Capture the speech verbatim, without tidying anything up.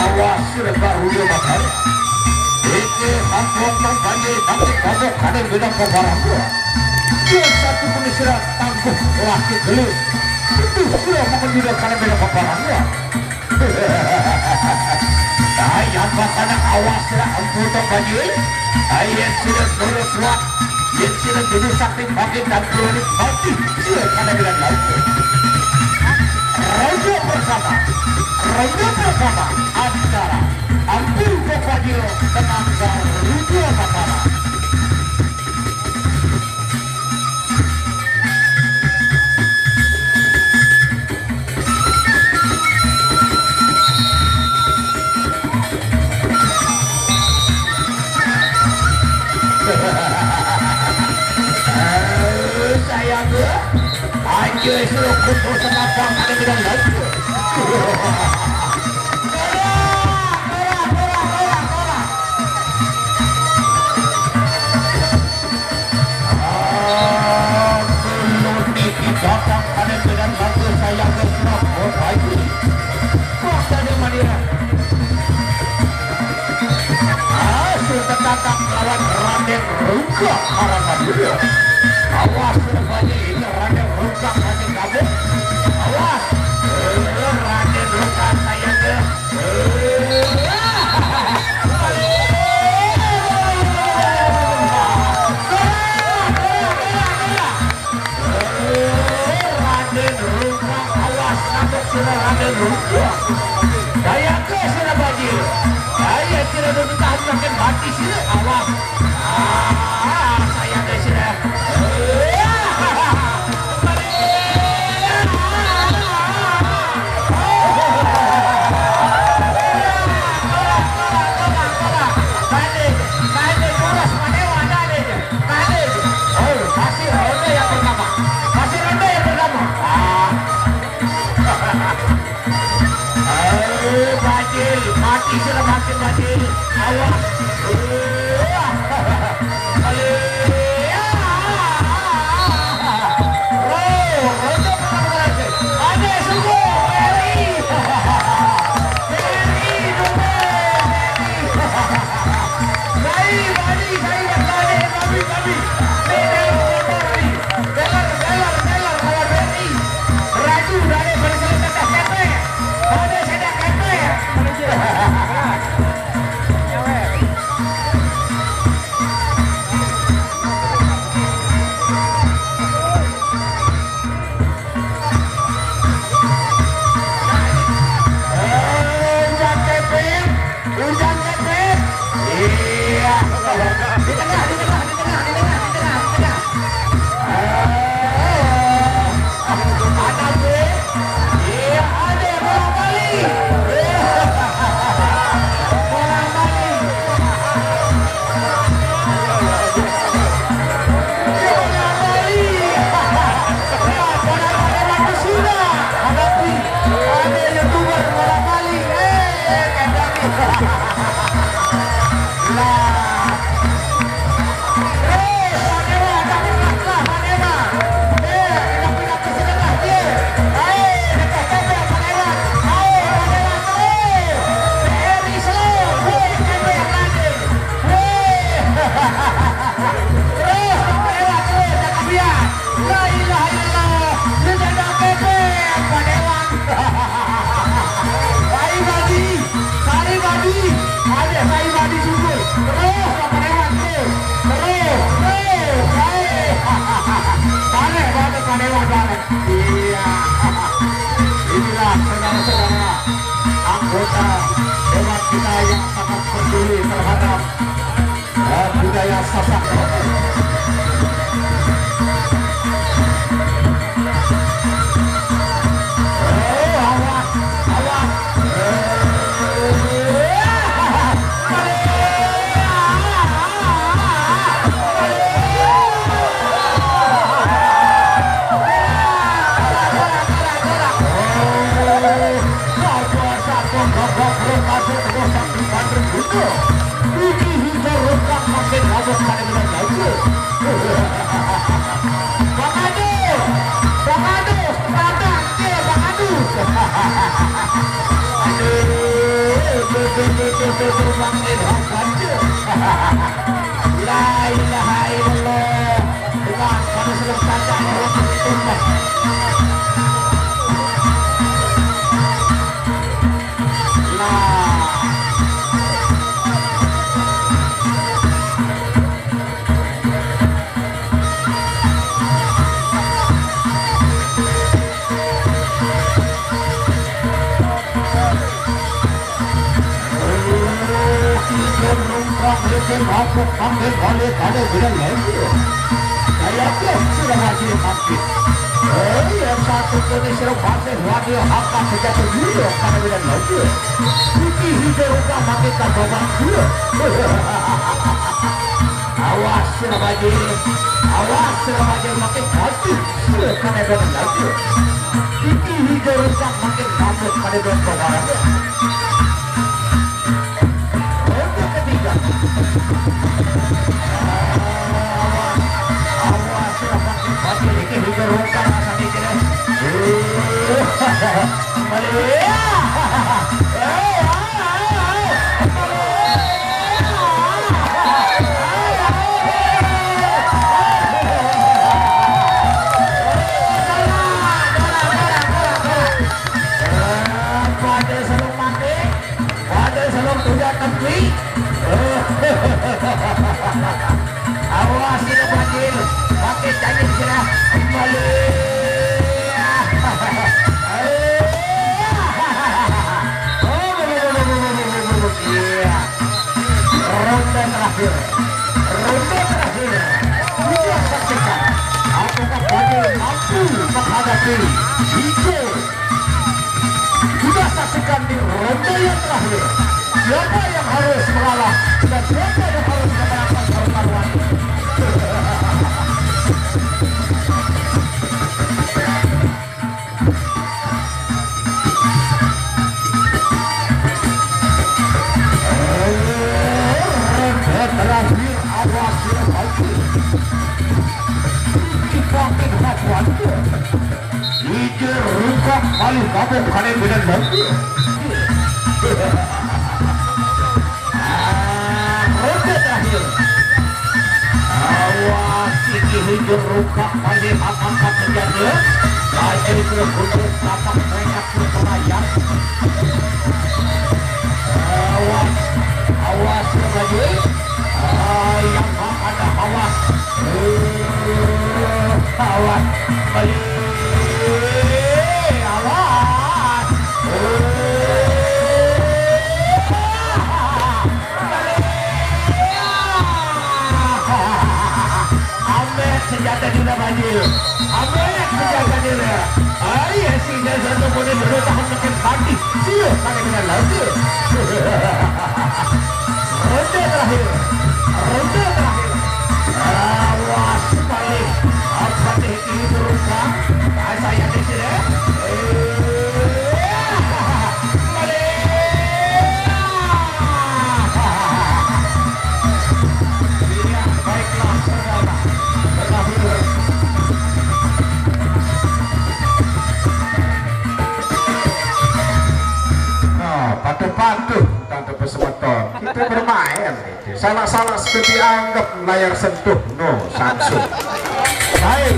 Awas sira Garuda Batara. Iki ampun tong banjir nanti kamu kadang beda pebarang gua. Dia satu pun sira tangguh laki gelis. Itu sira makan juga kadang beda pebarang gua. Ayam bakana awas sira ampun tong banjir. Ayam sira turut kuat. Yang sira dulu sakti makin dan turut mati. Sira kadang beda laut. Ronde pertama, ronde pertama antara Ampu Kopadio dengan Garuda Batara. Saya ke aja suruh kutu semapang ada bilang lagi. Tolak, tolak, tolak, tolak, tolak. Ah, belum didatang ada bilang lagi saya ke semapang lagi. Wah, tadi Madura. Ah, sudah datang lawan Raden Rungkak Haramadura. Awas rupanya ini Raden Rungkak masih kabur. Awas. Eh, Raden Rungkak saya ke. Eh, Raden Rungkang, awas nabrak sira Raden Rungkang. Daya ke sira bajil. Daya sira duduk tahan makin mati sira, awas. Ah, saya ke sira. Tadi, tadi, kuras panewa, tadi. Tadi. Oh, masih ronde yang pertama. Masih ronde yang pertama. Ah. Eh, bajil, mati sudah mati bajil. Awas. Wah. Balik. Roh, ronde pertama lagi. Ada sungguh, P R I. P R I dulu, P R I. Baik, baik, baik, baik, baik, baik. Ini dalam motor ni. Belar, belar, belar, lawan P R I. Raju, dari, dari, dari, dari, dari, dari, dari, dari, dari, Hujan kepit. Iya. Di tengah, di tengah, di tengah, di tengah, di tengah, di tengah. Ada, Bre. Iya, ada. Bola balik. Bola balik. Bola balik. Bola balik. Hadapi. Ada YouTuber bola balik. Eh, kandang. Lah. Eh, Pak Dewa, tak pernah lah, Pak Dewa. Eh, kita punya kesenangan dia. Hai, dekat tembak, Pak Dewa. Hai, Pak Dewa, slow. P R I slow. Woi, tembak yang lagi. Woi. Terus, Pak Dewa, terus, cakap dia. La ilaha illallah. Dia tak ada apa-apa, Pak Dewa. Hai, Pak Dewa. Sari Badi, ada Sari Badi Sungkul. Terus, Pak Dewan, terus. Terus, terus, baik. Tarik, baru Pak Dewan, tarik. Iya. Inilah saudara-saudara anggota Dewan kita yang sangat peduli terhadap, eh, budaya Sasak. Oh, awas, awas. Bang Adus, Bang Adus, Bang Adus, Bang Adus. Aduh. La ilaha illallah. Dengan pada sedang tanda orang bertumbas. Lah. Kita numpang leceh mabuk makin balik pada bulan lagi. Saya pun sudah wajib makin. Eh, yang satu kini sudah masih wajib akan sejati dulu pada bulan lagi. Putih hijau rupa makin tak babak dulu. Awas sira bajil, awas sira bajil makin maju sira pada bulan lagi. Putih hijau rupa makin mabuk pada bulan babak. Ronde ketiga. Awas, awas, sira makin maju iki hingga rongkar rasane kene. Melihat. Pada selung mati. Ada salam kerja tapi. Awas sila bajil. Pakai janji sila. Kembali. Iya. Ronde terakhir. Ronde terakhir. Kita saksikan. Apakah bajil mampu menghadapi hijau? Kita saksikan di ronde yang terakhir. Siapa yang harus mengalah dan siapa yang harus memenangkan pertarungan? Ronde terakhir, awas ya, maju. Dipakai hati. Ije rungkak malih mabuk kalian dengan bangku. Ah, ronde terakhir. Awas iki hijau rungkak malih angkat senjata. Bajai terus mundur tapak mereka terus melayang. Awas, awas ya bajai. Ah, yang ada awas. Awas, balik, awas. Balik. Ambek senjata kita, Bajil. Ambek senjata kita. Ayo, sehingga satu pun dulu tahan makin mati. Siap, pakai dengan laut. Ronde terakhir. Ronde terakhir. Awas balik. Apa teh ini berubah? Saya di sini. Balik. Iya, baiklah, saudara. Terakhir. Nah, patuh-patuh, tante pesemeton. Kita bermain. Salah-salah sudah dianggap layar sentuh, no samsu. Baik.